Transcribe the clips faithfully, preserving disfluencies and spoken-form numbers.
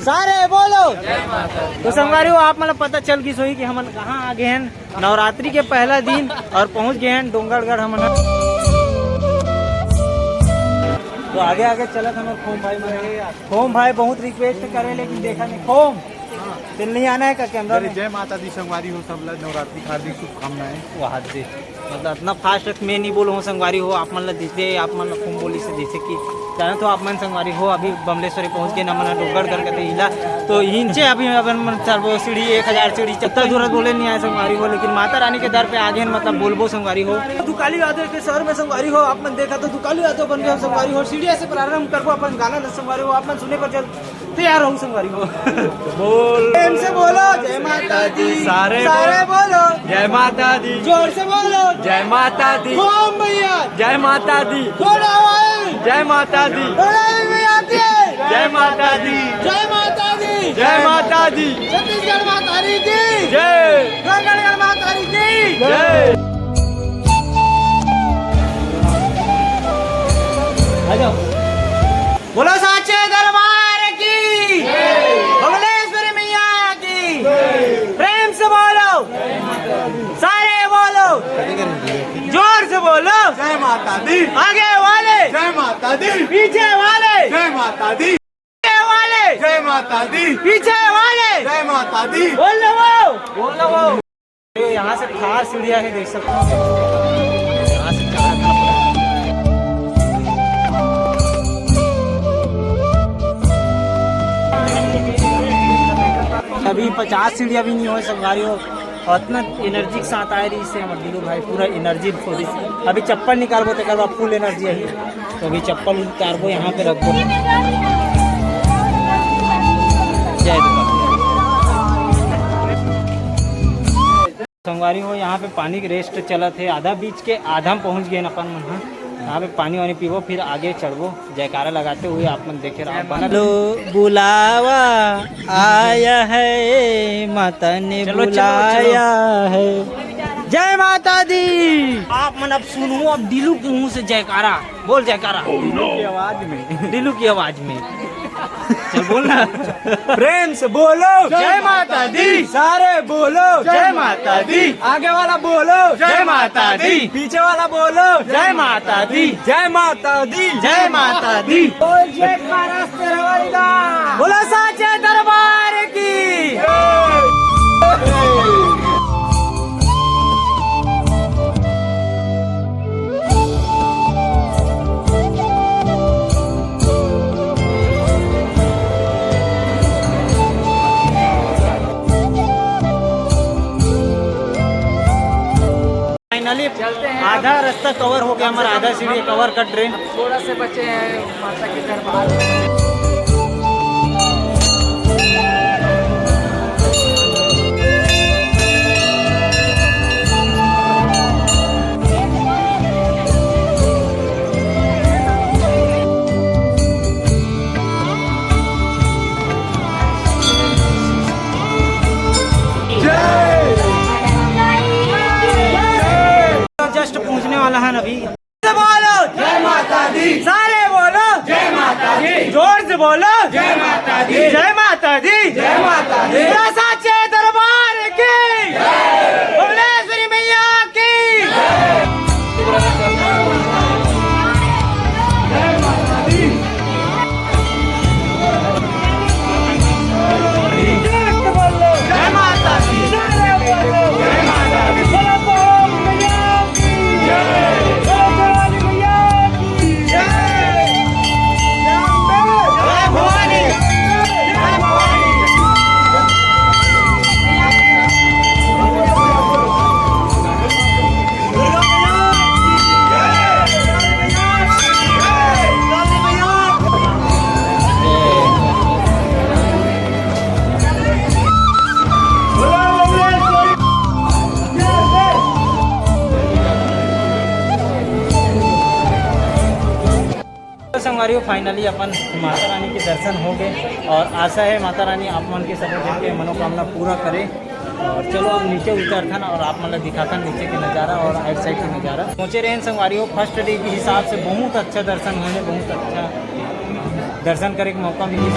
सारे बोलो। तो संगवारी हो, आप मन ला पता चल गिस होही कि हमन कहाँ आ गए हैं नवरात्रि के पहला दिन और पहुँच गए हैं डोंगरगढ़ हमन। तो आगे आगे चलत हमन खोम भाई मन। खोम भाई बहुत रिक्वेस्ट करे लेकिन देखा नहीं। खोम, तेल नहीं आना है का कैमरा अरे में? जय माता दी संगवारी हो, सब ला नवरात्रि की हार्दिक शुभकामनाएं। वाह जी, मतलब इतना फास्ट में नहीं बोलो संगवारी हो, आप मन ला जैसे आप मन ला खूब बोली से जैसे कि जाना तो आप मन संगवारी हो, अभी बमलेश्वरी पहुंच गए ना, मन डोंगर कर कते इला। तो इनसे अभी अपन मन चार वो सीढ़ी एक हजार सीढ़ी चत्ता दूर बोले नहीं आए संगवारी हो, लेकिन माता रानी के दर पे आ गए, मतलब बोलबो संगवारी हो। दुकाली यादव के शहर में संगवारी हो, आप मन देखा तो दुकाली यादव बन गए संगवारी हो। सीढ़िया से प्रारंभ करबो अपन गाना ला संगवारी हो, आप मन सुने पर चल तैयार हो संगवारी हो। बोल। प्रेम से बोलो जय माता दी। सारे सारे बोल। बोलो। जय माता दी। जोर से बोलो। जय माता दी। ओम भैया। जय माता दी। थोड़ा आवाज। जय माता दी। थोड़ा भी आती है। जय माता दी। जय माता दी। जय माता दी। छत्तीसगढ़ माता दी की। जय। रंगनगढ़ माता दी की। जय। आ जाओ। बोलो साचे दरबार की, भुवनेश्वरी मैया की। प्रेम से बोलो, सारे बोलो, जोर से बोलो। जय माता दी। आगे वाले, जय माता दी। पीछे वाले, जय माता दी। पीछे वाले, जय माता दी। पीछे वाले, जय माता दी। बोल लो वो। बोल लो वो। यहाँ से खास सीढ़िया है, देख सकते हो। यहाँ से चढ़ा था। अभी पचास सीढ़िया भी नहीं हो संगवारी हो, और इतना एनर्जी के साथ आए रही, इससे हमर दिलू भाई पूरा एनर्जी खो दी। अभी चप्पल निकालबो, तेकर बाद फुल एनर्जी आई। तो अभी चप्पल उतारबो, यहाँ पे रखबो। जय दुर्गा। संगवारी हो, यहाँ पे पानी के रेस्ट चलत हे, आधा बीच के आधा में पहुँच गए अपन मन ह। यहाँ पे पानी वानी पीबो, फिर आगे चढ़बो। जयकारा लगाते हुए आप मन देखे रहो। लो बुलावा आया है, माता ने चलो, चलो, बुलाया चलो। है। जय माता दी। आप मन अब सुनो, अब दिलू के मुंह से जयकारा। बोल जयकारा। Oh, no। की आवाज में। दिलू की आवाज में। चल बोल ना। प्रेम से बोलो जय माता दी। सारे बोलो जय माता दी। आगे वाला बोलो जय माता दी। पीछे वाला बोलो जय माता दी। जय माता दी। जय माता दी। बोल जय महाराष्ट्र रवाईदा। बोलो साचे दरबार की। फाइनली चलते हैं। आधा रास्ता कवर हो गया हमारा, आधा सीढ़ी कवर कर ट्रेन। थोड़ा से बचे हैं माता के दरबार। जस्ट पहुंचने वाला है अभी। से बोलो जय माता दी। सारे बोलो जय माता दी। जोर से बोलो जय माता दी। जय माता दी। जय माता दी। साचे दरबार की। भुवनेश्वरी मैया की। जय माता दी। जय माता दी। जय माता दी। बोलो, बोलो, मैया की। जय। बोलो, भवानी मैया की। जय। जय भवानी। जय भवानी। तो संगवारी हो, finally अपन माता रानी के दर्शन हो गए और आशा है माता रानी आप मन के सबो जन के मनोकामना पूरा करे। और चलो अब नीचे उतरथन और आप मन ला दिखाथन नीचे के नज़ारा और outside के नज़ारा। पहुँचे रहेन संगवारी हो, first day के हिसाब से बहुत अच्छा दर्शन होने, बहुत अच्छा दर्शन करे के मौका मिली।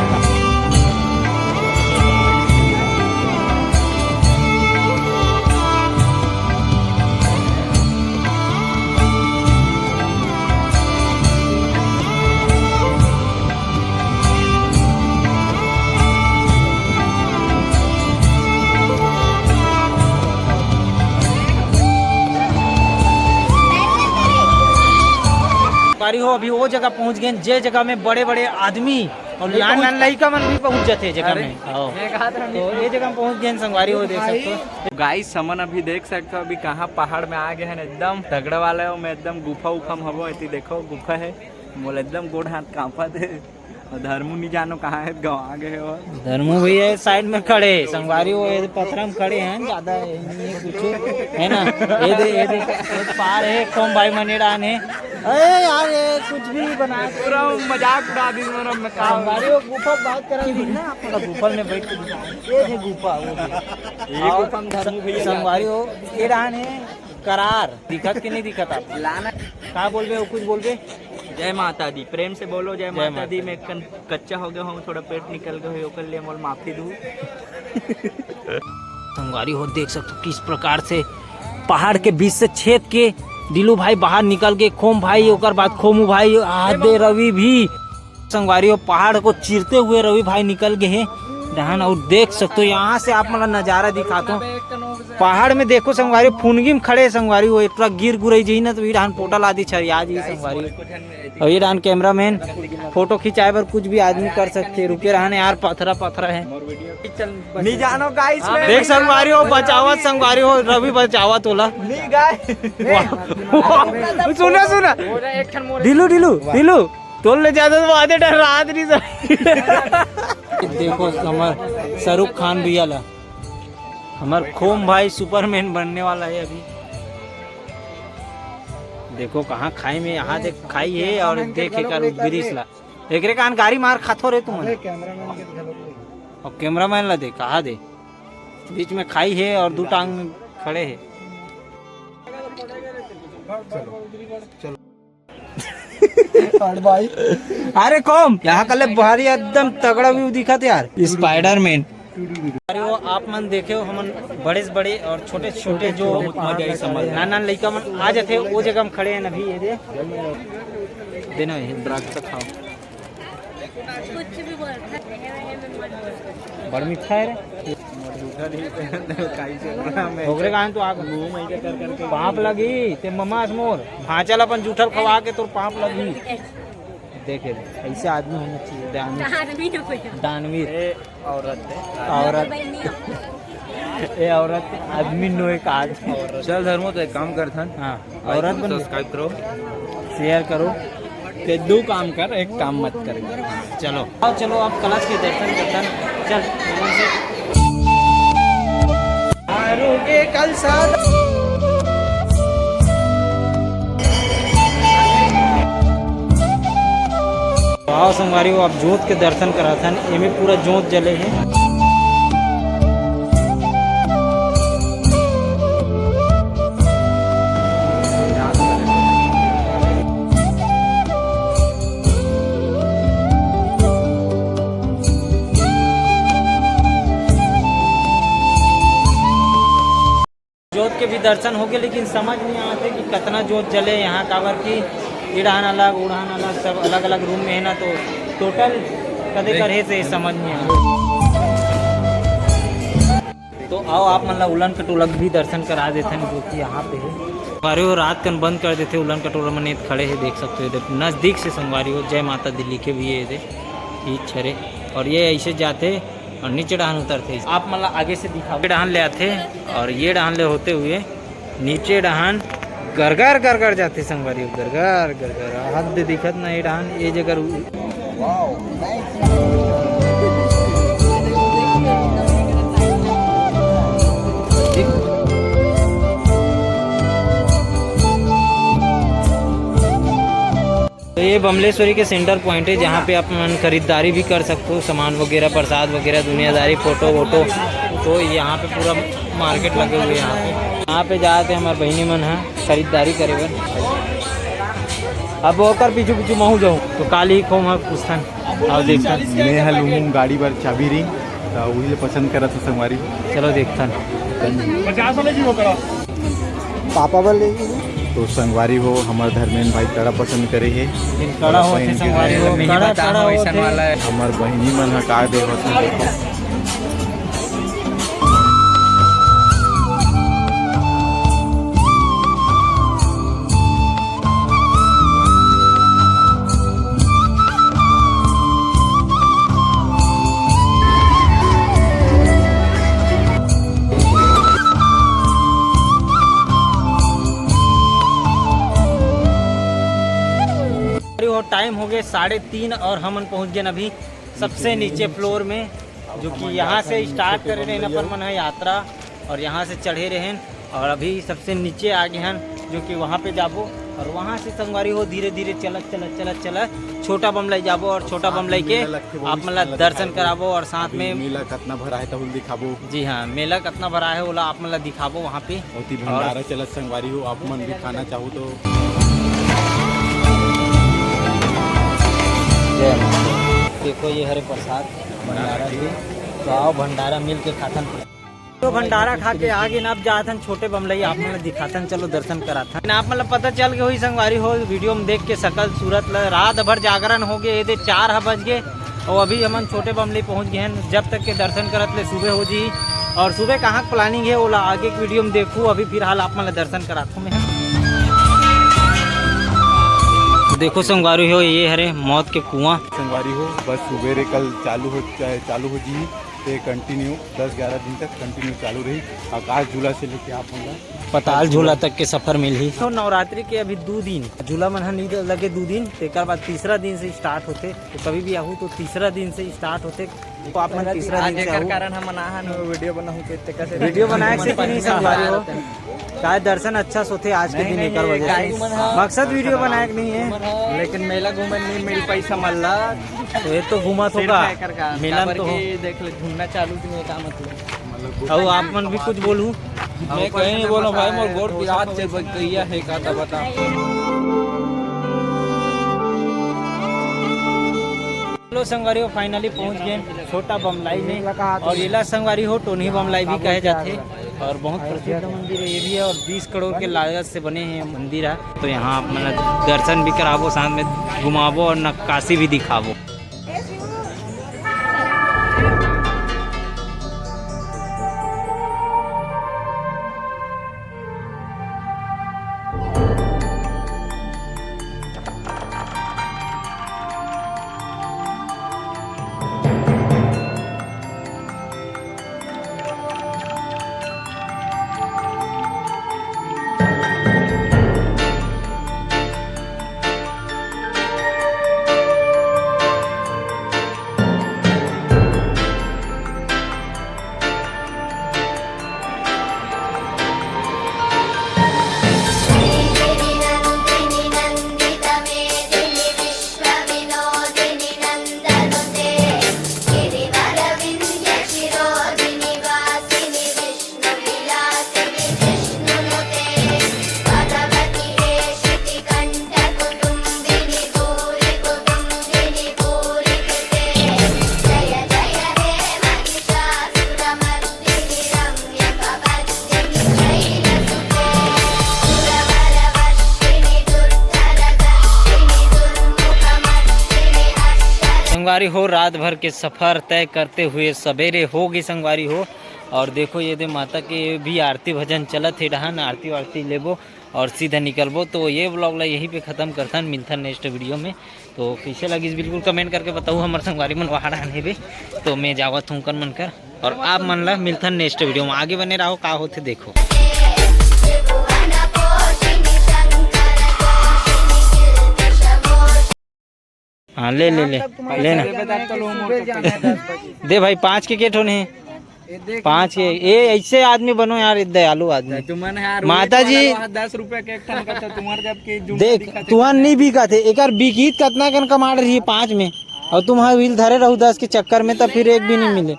तो अभी वो जगह पहुंच गए, जे जगह में बड़े-बड़े आदमी और अरे, नान-नान लइका मन भी पहुंच जाते जगह में। हाँ। तो ये जगह में पहुंच गए संगवारी हो, देख सकते हो। गाइस, हमन अभी देख सकते हो, अभी कहाँ पहाड़ में आ गए हैं, एकदम तगड़ा वाला है, ओमे एकदम गुफा उफा में हवो। एती देखो, गुफा है, मोला एकदम गोड़ हाथ कांपत है। और धर्मू नहीं जानो कहाँ है, गवा गए हो। धर्मू भैया ये साइड में खड़े हैं, संगवारी हो, ये पथरा में खड़े हैं, ज्यादा है नहीं कुछ, है ना? ये दे, ये दे, ये पार है, कौन भाई मने डान है। अरे यार, ये कुछ भी बना के पूरा मजाक उड़ा दी, मतलब, मैं काम संगवारी हो, गुफा बात करा दी ना, आप लोग गुफा में बैठ के दिखा। ये है गुफा, वो भी। ये गुफा में धर्मू भैया संगवारी हो, ये डान है। करार दिखत कि नहीं दिखत आप? लाना। का बोलबे, वो कुछ बोलबे? जय माता दी, प्रेम से बोलो, "जय जय माता माता दी।" दी। मैं कन-, कच्चा हो गया हूँ, थोड़ा पेट निकल गया है, ओकर लिए मोल माफी दू। संगवारी हो, देख सकते हो किस प्रकार से पहाड़ के बीच से छेद के डीलू भाई बाहर निकल के, खोम भाई, ओकर बाद खोमू भाई, आदे रवि भी। संगवारी हो, पहाड़ को चीरते हुए रवि भाई निकल गए हैं डहान। और देख सकते हो, यहाँ से आप मतलब नजारा दिखाता हूँ पहाड़ में। देखो संगवारी, फुनगी में खड़े संगवारी हो, एक ट्रक गिर गुरई जी ना, तो ये डहान पोटा ला दी छरिया जी संगवारी। और ये डहान कैमरामैन फोटो खिंचाए बर कुछ भी आदमी कर सकते, रुके रहने यार, पथरा पथरा है। नहीं जानो गाइस, मैं देख संगवारी हो, बचावत संगवारी हो, रवि बचावत होला। नहीं गाइस। वाह, वाह, सुना, सुना। ढीलू, ढीलू, ढीलू। तोल ले ज्यादा तो आधे डर रात नहीं सर। देखो हमर शाहरुख खान भैया ला, हमर खोम भाई सुपरमैन बनने वाला है अभी। देखो कहाँ खाई में, यहाँ देख खाई है और देख एकर ब्रिज ला। एकरे कान गाड़ी मार खाथो रे तुमन। अरे कैमरामैन के दिखा दो। और कैमरामैन ला दे, कहा दे। बीच में खाई है और दो टांग खड़े है। चलो, चलो। हट भाई। अरे कौन? यहाँ कल भारी एकदम तगड़ा व्यू दिखा थे यार, स्पाइडरमैन। अरे वो आप मन देखे हो, हमन बड़े से बड़े और छोटे से छोटे जो बहुत मजा आई समझ। नान नान लइका मन आ जाते, वो जगह हम खड़े हैं अभी। ये दे देना है, दराज तक खाओ। बड़ मीठा है रे। ओकरे कारण तो आग मुंह में ऐसे कर करके पाप लगी, ते ममास मोर भांचल अपन जूठल खवा के तोर पाप लगी। देखे, ऐसे आदमी होना चाहिए, दानवीर। दानवीर। ए, औरत है। औरत। ए, औरत, आदमी नो एक आज। चल धर्मो, तो एक काम करथन। हाँ। औरत बन। सब्सक्राइब करो। शेयर करो। ते दो काम कर, एक काम मत कर। चलो। आओ, चलो, आप कलश के दर्शन करथन। चल, भगवान से। आरोगे कल साथ। आओ संगवारी हो, आप जोत के दर्शन कराथन। एमे पूरा जोत जले हे। जोत के भी दर्शन हो गए, लेकिन समझ नहीं आते कि कितना जोत जले यहाँ, काबर कि इड़ान अलग, उड़ान अलग, सब अलग अलग रूम में है ना, तो टोटल कदे करे से समझ नहीं आते। तो आओ, आप मन ला उलन कटोला भी दर्शन करा देथन, जो कि यहाँ पे है। संगवारी हो, रात कन बंद कर देथे उलन कटोला मन, ये खड़े है, देख सकते हो, इधर नजदीक से संगवारी हो, जय माता दी लिखे भी है इधर, ई छरे, और ये ऐसे जाते और नीचे डहान उतरते। आप मन ला आगे से दिखाओ, डहान ले आते और ये डहान ले होते हुए नीचे डहान गरगर गरगर जाते संगवारी हो, गरगर गरगर। हाथ दे दिखत ना ये डहान, ये जगह उ- तो ये बमलेश्वरी के सेंटर पॉइंट है, जहाँ पे आप मन खरीदारी भी कर सकते हो, सामान वगैरह, प्रसाद वगैरह, दुनियादारी, फोटो वोटो। तो यहाँ पे पूरा मार्केट लगे हुए हैं। यहाँ पे यहाँ पे जाते हमारे बहिनी मन है खरीदारी करे बर। अब ओकर पीछू पीछू महू जाऊँ तो काली खोम है पूछथन। आओ देखथन। मैं ह लुहूं गाड़ी बर चाबी रिंग, त उही ले पसंद करत हो संगवारी। चलो देखथन। पचास वाले जी वो करा। पापा बर ले। तो संगवारी हो, हमर धर्मेन भाई कड़ा पसंद करे हे। कड़ा होथे संगवारी हो, कड़ा, कड़ा होथे। हमर बहिनी मन ह का देखत हे। टाइम हो गए साढ़े तीन और हमन पहुंच गए अभी सबसे नीचे फ्लोर में, जो कि यहाँ से स्टार्ट करे रहे अपन मन ह यात्रा और यहाँ से चढ़े रहे। और अभी सबसे नीचे आ गए हैं, जो कि वहाँ पे जाबो और वहाँ से संगवारी हो धीरे धीरे चलत चलत चलत चलत छोटा बमलाई जाबो और छोटा बमलाई के आप मन ला दर्शन कराबो और साथ में मेला कतना भरा है तहुल दिखाबो। जी हाँ, मेला कतना भरा है ओला आप मन ला दिखाबो वहाँ पे। बहुत ही भंडारा चलत संगवारी हो, आप मन भी खाना चाहो तो। जय माँ। देखो ये हरे प्रसाद भंडारा जी, तो आओ भंडारा मिल के खाथन। तो भंडारा खा के आगे ना अब जाथन छोटे बमलई, आप मन ला दिखाथन, चलो दर्शन कराथन। आप मन ला पता चल गए होही संगवारी हो वीडियो में देख के सकल सूरत ल, रात भर जागरण हो गए, ये दे चार ह बज गए और अभी हमन छोटे बमलई पहुंच गए हैं। जब तक के दर्शन करत ले सुबह हो जी और सुबह कहाँ के प्लानिंग है ओला आगे के वीडियो में देखू। अभी फिलहाल आप मन ला दर्शन कराथों मैं। देखो संगवारी हो, ये हरे मौत के कुआं। संगवारी हो, बस सुबेरे कल चालू हो, चालू हो जी। ते कंटिन्यू दस ग्यारह दिन तक कंटिन्यू चालू रही। आकाश झूला से लेके आप मन ला पताल झूला तक के सफर मिलही। तो नवरात्रि के अभी दू दिन झूला मन ह नइ लगे, दू दिन, तेकर बाद तीसरा दिन से स्टार्ट होथे। तो कभी भी आहू तो तीसरा दिन से स्टार्ट होथे, तो आप मन तीसरा आज दिन से एकर आहू। कारण हमन आहन वीडियो बनाहू के, तेकर से वीडियो बनाए से कि नहीं संगवारी हो? काय दर्शन अच्छा से होथे आज के दिन, एकर वजह से। मकसद वीडियो बनाए के नहीं है। लेकिन मेला घूमे नहीं मिल पाई समझ ला। तो ये तो घूमत होगा, मेला में तो हो। देख ले, घूमना चालू नहीं है, का मतलब? अब आप मन भी कुछ बोलू। मैं कहीं नहीं बोलूं भाई, मोर गोड़ पिरात से बच गई है, का था बता। हेलो संगवारी हो, फाइनली पहुंच गए छोटा बमलाई में। और एला संगवारी हो टोनही बमलाई भी कहे जाथे और बहुत प्रसिद्ध मंदिर है ये भी है। और बीस करोड़ के लागत से बने हैं मंदिर है। तो यहाँ आप मन दर्शन भी कराबो, साथ में घुमाबो और नक्काशी भी दिखाबो। संगवारी हो, रात भर के सफर तय करते हुए सवेरे हो गई संगवारी हो। और देखो ये दे माता के भी आरती भजन चलत हे डहान, आरती वारती लेबो और सीधा निकलबो। तो ये ब्लॉग ला यहीं पे खत्म करथन, मिलथन नेक्स्ट वीडियो में। तो कैसे लगिस बिल्कुल कमेंट करके बताऊ, हमर संगवारी मन वहाँ डहान हेबे। तो मैं जावत हूँ उनकर मन कर, और आप मन ला मिलथन नेक्स्ट वीडियो में। आगे बने रहो, का होथे देखो। हाँ, ले ले ले, लेना। दे भाई, पाँच के के ठोन हे? पाँच के। ए, ऐसे आदमी बनो यार, दयालु आदमी। माता जी। दस रुपया के एक ठन का, तो तुम्हार जब के जूता देख, दिखा थे। तुहर नहीं बिका थे, एकर बिकीत कतना कन कमाड़ रही है पाँच में, और तुम हाँ व्हील धरे रहू दस के चक्कर में, तब फिर एक भी नहीं मिले।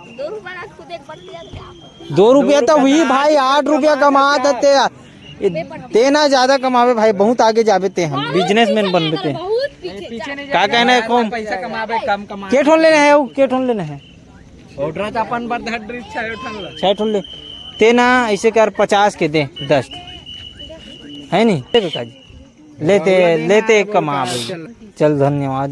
दो रुपया तो हुई भाई, आठ रुपया कमात हे ते। ए, ते ना ज्यादा कमावे भाई, बहुत आगे जाबे ते, हम बिजनेसमैन बनबे ते। का कहना है कौन? पैसा कमावे, कम कमावे। के ठोन लेना है वो? के ठोन लेना है? ऑर्डर तो अपन बर धर रही, छह ठन ला। छह ठोन ले। ते ना ऐसे कर, पचास के दे, दस। है नहीं? ले बेटा जी। लेते, लेते कमा भाई। चल, धन्यवाद।